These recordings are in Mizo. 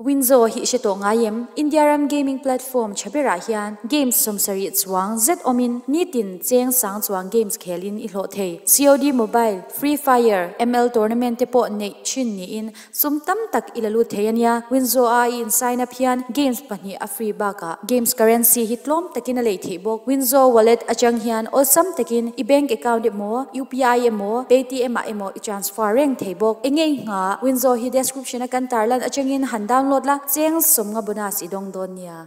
Winzo hi i hre tawh ngai em? India ram gaming platform tha berah hian games 70 chuang zet awmin nitin cheng sang chuang games khelin i hlawh thei. COD Mobile, Free Fire, ML tournament te pawh neih thin niin sum tam tak i la lut thei a nia. Winzo a i in sign up hian games pahnih a free bakah games currency hi tlawm takin a lei theih bawk. Winzo wallet atang hian awlsam takin i bank account emaw, UPI emaw, Paytm ah emaw i transfer reng thei bawk. Eng nge i nghah? Winzo hi description a kan tarlan atangin han download la, cheng sawmnga bonus i dawng dawn nia.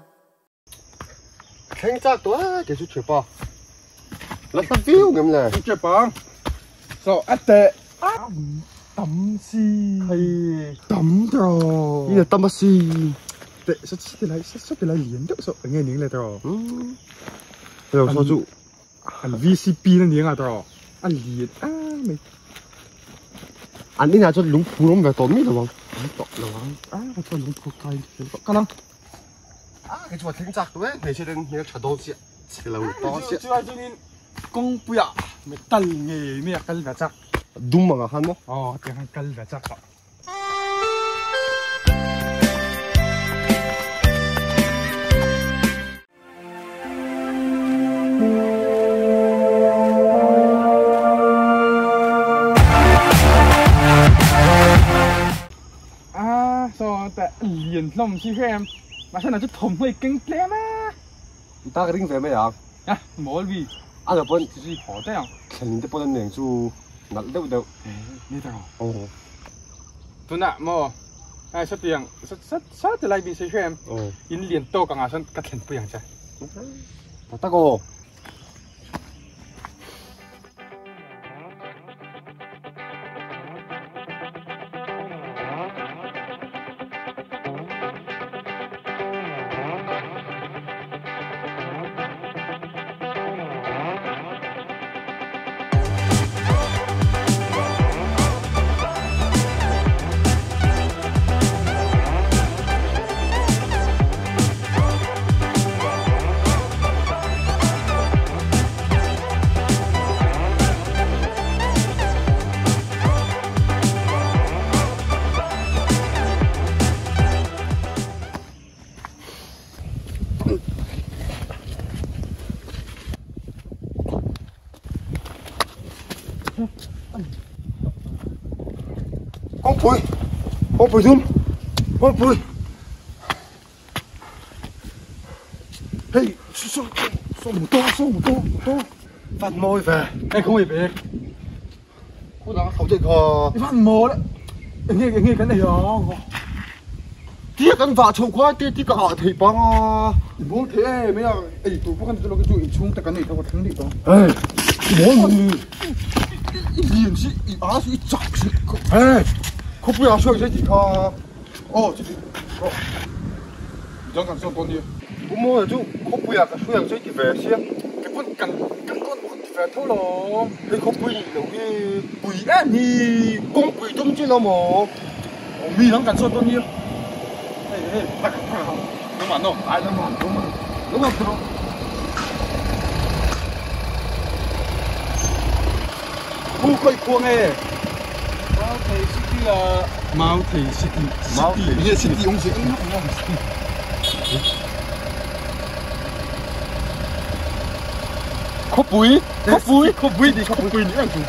Thleng chak tawh e kei chu thiapa la hla viau ngem le. Thiapa so a teh tam si hei tam tawh i tam a si teh sa ti lai sa ti lai lian deuh so nge ning le tawh lo so chu an VCP na ni nga tawh a lian a mai an inah chuan lungphur awm ve tawh mi lo ang an tawh lo ang a chuan lungphur kai kalang a kei chu a thleng chak tawh e hmeichhe ten hmel tha dawn chiah chhe lo dawn chiah chu ai chuanin kawngpuiah metal ngei mai a kal ve chak dum ang ah khan maw aw tiang khan kal ve chak tawh. A saw teh lian hlawm si hrem mahse na chu thawmhnaw i keng tlem a. I ta ka ring ve mai ang. A mawl bi. A lo pawn chi chi haw daih ang. Thlenin te pawn an neng chu nalh deuh deuh. Ni ta rawh. Aw. Tunah maw ai satiang sa sa sa ti lai bi si hrem. Aw. In lian tawk angah sawn ka thlen pui ang che. Tak tak aw. Kawngpui kawngpui dum kawngpui hei saw saw motor saw motor motor van mawi ve hei khawngaih ve Khu dang a tho daih kha. I van mawl e. Enge enge kan ei ang. Tia kan vah chho kha tia ti ka ah theih pang a. I mawl thei e mai a ei tur pawh kan ti chu lo chu inchhung te kan ei tho ka thleng dih tawh. Hey i mawl ni. I lian si i a si i chak si. Hey khawpui ah hruai zai tih kha. Aw chuti rawh. Midang kan sawn dawn nia. Pu Mawia chu khawpui ah ka hruai ang chu i ti ve sia. Kei pawn kan kan dawn pawh kan ti ve tho lo. Hei khawpui nih loh hi. Pui em hi. Kawngpui dum chu lo maw? Aw mi dang kan sawn dawn nia. Hei hei phak phak ang. Nangmah no. Ai nangmah nangmah nangmah phur rawh. Pu khawi khua nge? Mauthei City ah. Mauthei City. Mauthei City. City awm zia eng eng City. Khawpui khawpui khawpui ni khawpui ni ang chu.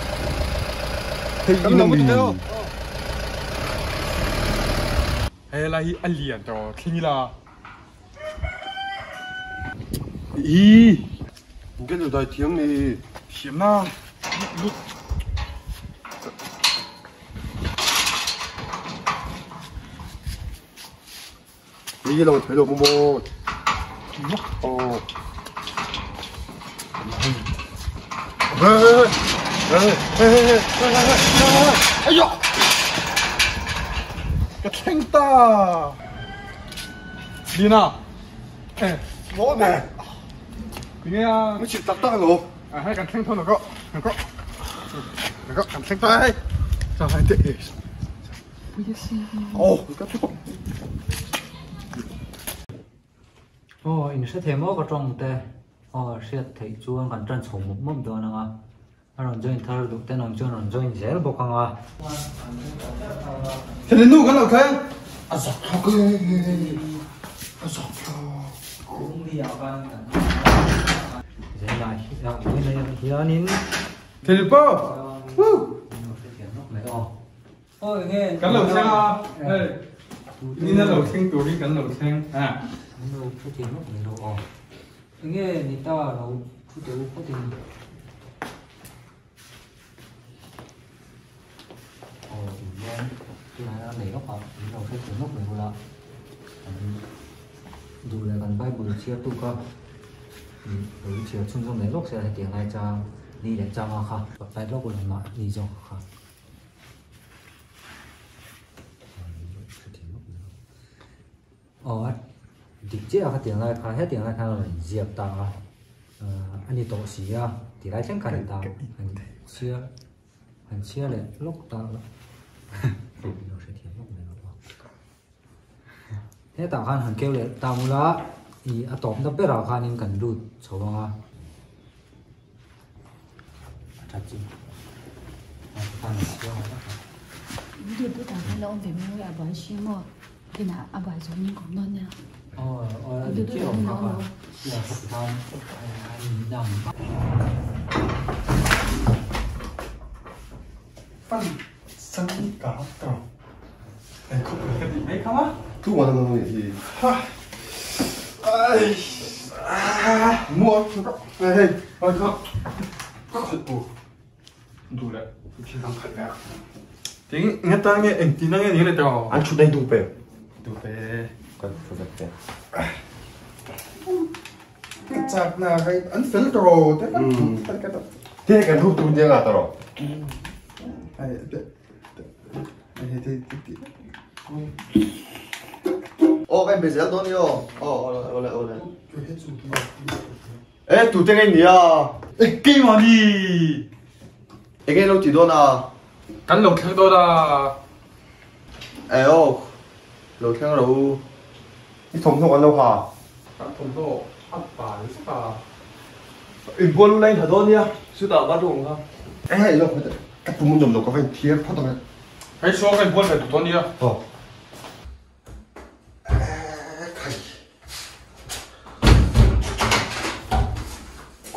Hei Kan lo ti teo. He lai hi a lian tawh thling ila. Ih Ka lu dai thiam ni. Thiam na lut. Ni lo thei lo mo. Oh. Hey hey hey hey hey hey. Ayo. Ka thleng ta. Lina. Eh. Mo ne. Tinge a. Mo chhit tak tak lo. A hei kan thleng tho na rawh. Na rawh. Na rawh kan thleng ta hei. Cha hai te. Oh, ka thu. Aw, in hre thei maw ka tawng te. Aw, hriat theih chuan kan tan chho mawp mawp dawn ang a. A rawn join thar duh ten awm chuan rawn join zel bawk ang a. Thilinu kan lo thleng. A zak thlak e a zak thlak. Hianin Philippa Kan lo thleng a hei ni na lo thleng turin kan lo thleng a. Enge ni ta lo thu teh u phawt in. Aw tih hian tunah hian a nei lawk a, min lo hre thei lawk mai bula an duh leh kan Bible chhiar tu kha lo chhiar chhunzawm leh lawk se a hetiang lai chang ni leh changa kha paih lawk ula mah ni zawk kha. Aw a dik chiah a khatiang lai khan hetiang lai khan a rawn inziak ta a a ni tawh si a ti lai thleng khan a ni ta han chhiar han chhiar leh lawk ta a lo hrethiam lawk mai bawk a hetah khan han keu leh ta mula ih a tawpna berah khanin kan lut chho ang a. An thut dei duh pe. Duh pe. Kan thut dei pe. Chak na kai an fel tro te kan thut kan ka Te kan ruk tum dia tro. Ai te ai te te Aw kan be zel dawn i aw. Aw awle awle. E tu te nge nia. E keimah ni. Enge lo ti dawn a. Kan lo thleng dawn a. E aw lo thleng ro u. I thawmhnaw kan lo ha. Kan thawmhnaw a bal vek a. Inbual u la in ha dawn nia. Chutah va ru ang kha. E hei lo ka tum an awm lo ka va inthiar phawt ang e. Hei saw ka inbual ve duh dawn nia. Aw.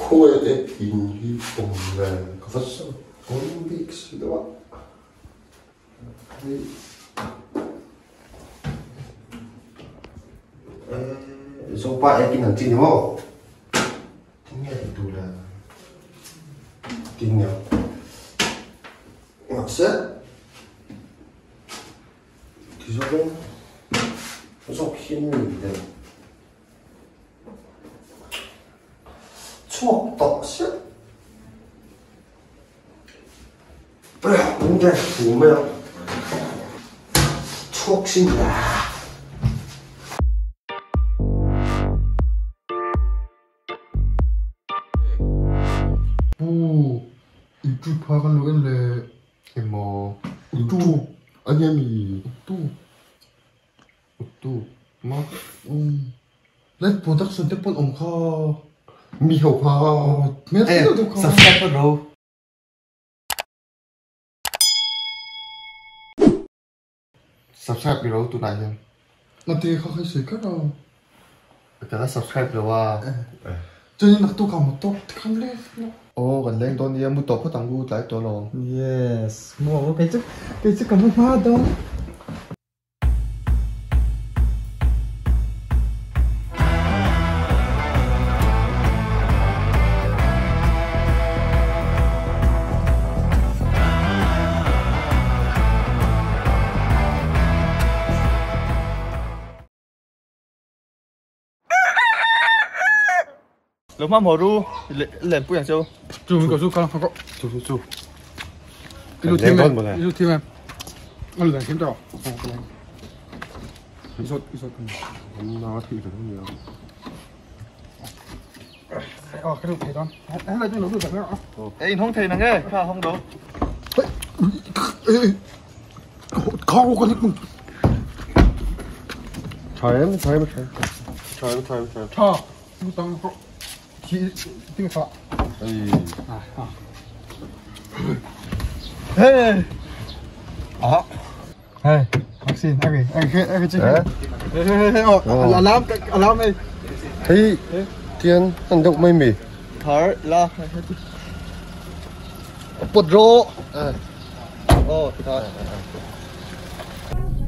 Khawi ek in hi awm ve ka va sawi awm bik si lo a. Hei Zopa ek in an chi ni maw? Tinge ti tur le? Tinge? Mahse Ti zawk in zawk hian a ni deuh. Chhuak tawh siah. Ung te fu mai a. Chhuak sin la. Pu YouTube kha kan lo en leh emaw YouTube a nia mi YouTube YouTube ma live production te pawn awm kha mi ho kha hmel deuh deuh kha subscribe phawt ro. Subscribe i ro tunah hian. Ngati kha khai sawi kher a. Ka la subscribe lo a. Chuan in naktuk ah motor tikhan leng lo. Aw kan leng dawn nia mu tawh phawt ang u tlai tawh lo. Yes mu ang u kei chu kei chu ka mu hma dawn. Lo hma maw ru len pui ang cheu. Chu mi ko chu kha ko. Chu chu chu. Ilu thim em. Ilu thim em. Alu dan thim tawh. Isot isot. Na thi ta ni. Ờ cái thei dawn. Helai chu lo lut tak a. Ê in hawng thei nang e, kha hawng do. Ê khau ka nik. Tha em, tha em, tha em. Tha em, tha em, tha em. Tha. Mu tang ko. Thi ting tha. Ei. À à. Hey. Ah. Hey. Xin, ok, ok, chứ. Alarm, alarm này. Thấy thiên ăn đậu mây mì. Thở la. Bột rô. Ồ, thôi.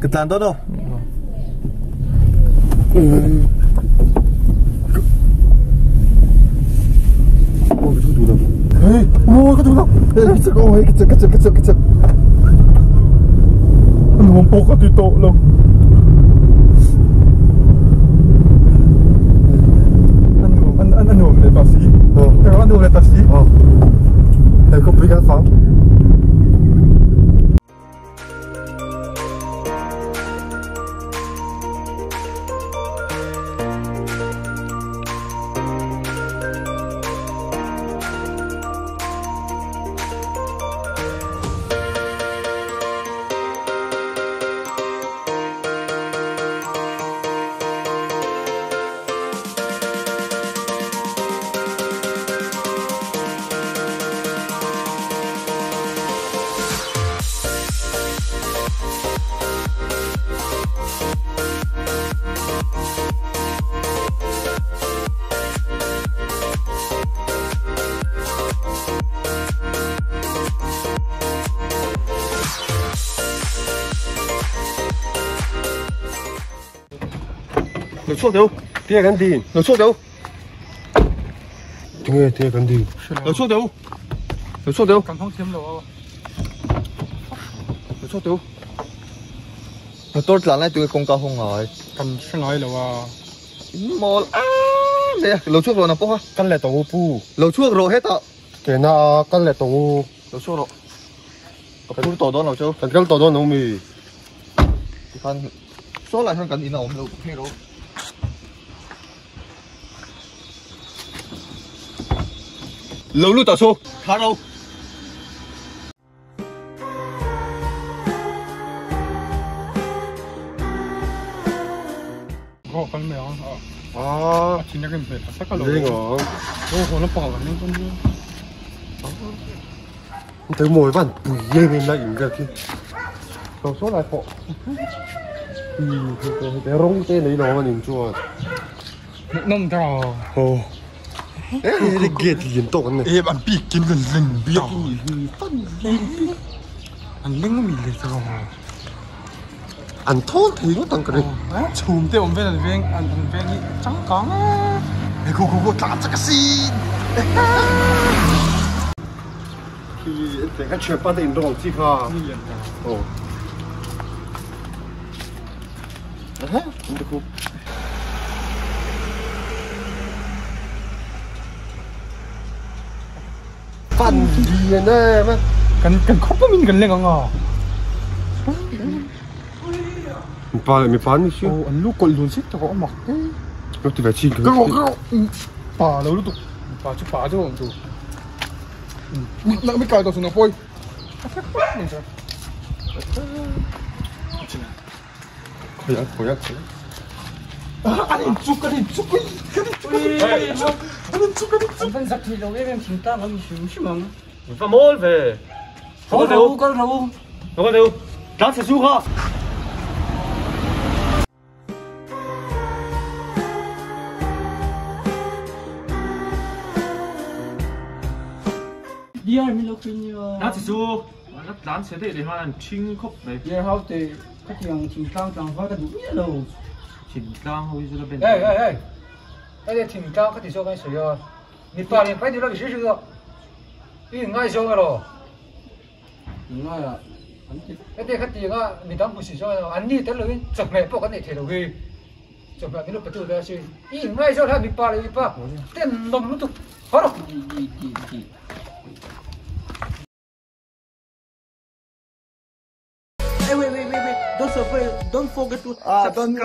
Cái tàn đó đâu? Ôi, cái thủ đâu? Ê, ôi, cái thủ đâu? Ê, cái cái cái cái cái cái. Nó bốc cái tổ luôn. Anh hùng để tao xí. Anh hùng để tao xí. Đây có bị cái phóng. Nó thuốc đâu? Tia cái gì? Nó thuốc đâu? Tia tia cái gì? Nó thuốc đâu? Nó thuốc đâu? Cảm thông thêm rồi. Nó thuốc đâu? Nó tốt là này tụi con cao không rồi. Cầm xe nói là à. Mò à, nè, lẩu thuốc rồi nó bốc ha. Căn lệ tổ pu. Lẩu thuốc rồi hết ạ. Thế na căn lệ tổ. Lẩu thuốc rồi. Cái tổ đó nào chứ? Cái tổ đó nó mì. Cái số lại hơn cái gì nào không được đâu. Lâu lúc tao số, khá đâu. Có con mèo à? À, chính là cái mèo sắc cái lỗ. Lên rồi. Ô, nó bỏ vào nên con. Tới mồi vẫn bùi dê bên lại cái kia. Tao số lại phọ. Cái rong tên này nó mà nhìn chua. Nó không đâu. Ồ. Ê, cái ghét liền to này. Ê, bạn bị kiếm gần linh biết. Anh linh nó bị liệt rồi. Anh thôn thì nó tăng cái này. Chùm tiêu bên là bên anh bên đi trắng con á. Ê, cô cô cô làm cho cái gì? Thì cái chuyện bắt được đồ chi kha. Ồ. À, được. Phần gì nè mà cần cần khóc mình cần lên ngon mình pa mình phán chứ anh lúc còn luôn xích cho có mặc thế nó thì phải chi cái bà lâu lúc bà chứ bà chứ không đủ nó mới cài tao xuống nó phôi khởi khởi anh chụp cái chụp cái anh chụp cái anh vẫn giặc thì đâu em chúng ta làm gì chứ mà phát môn về có đâu có đâu có đâu đáng sẽ xuống ha đáng sẽ xuống đáng sẽ để han chính khóc này giờ học thì các trường chính trang trang phát cái đủ nhiều đâu chính trang hồi giờ bên ê ê ê cái chính trang cái thì số cái gì à你八年白天那个试试个，你爱上个咯？爱啊！一啲佢哋个未当不是上，按你得落去，做咩不管你提落去，做咩你都不做得是，你爱上他咪八你八，电动都好了。Hey, wait, wait, wait, wait! Don't forget, don't forget to subscribe. Don't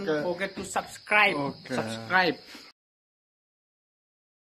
Don't forget to subscribe. Okay. Subscribe.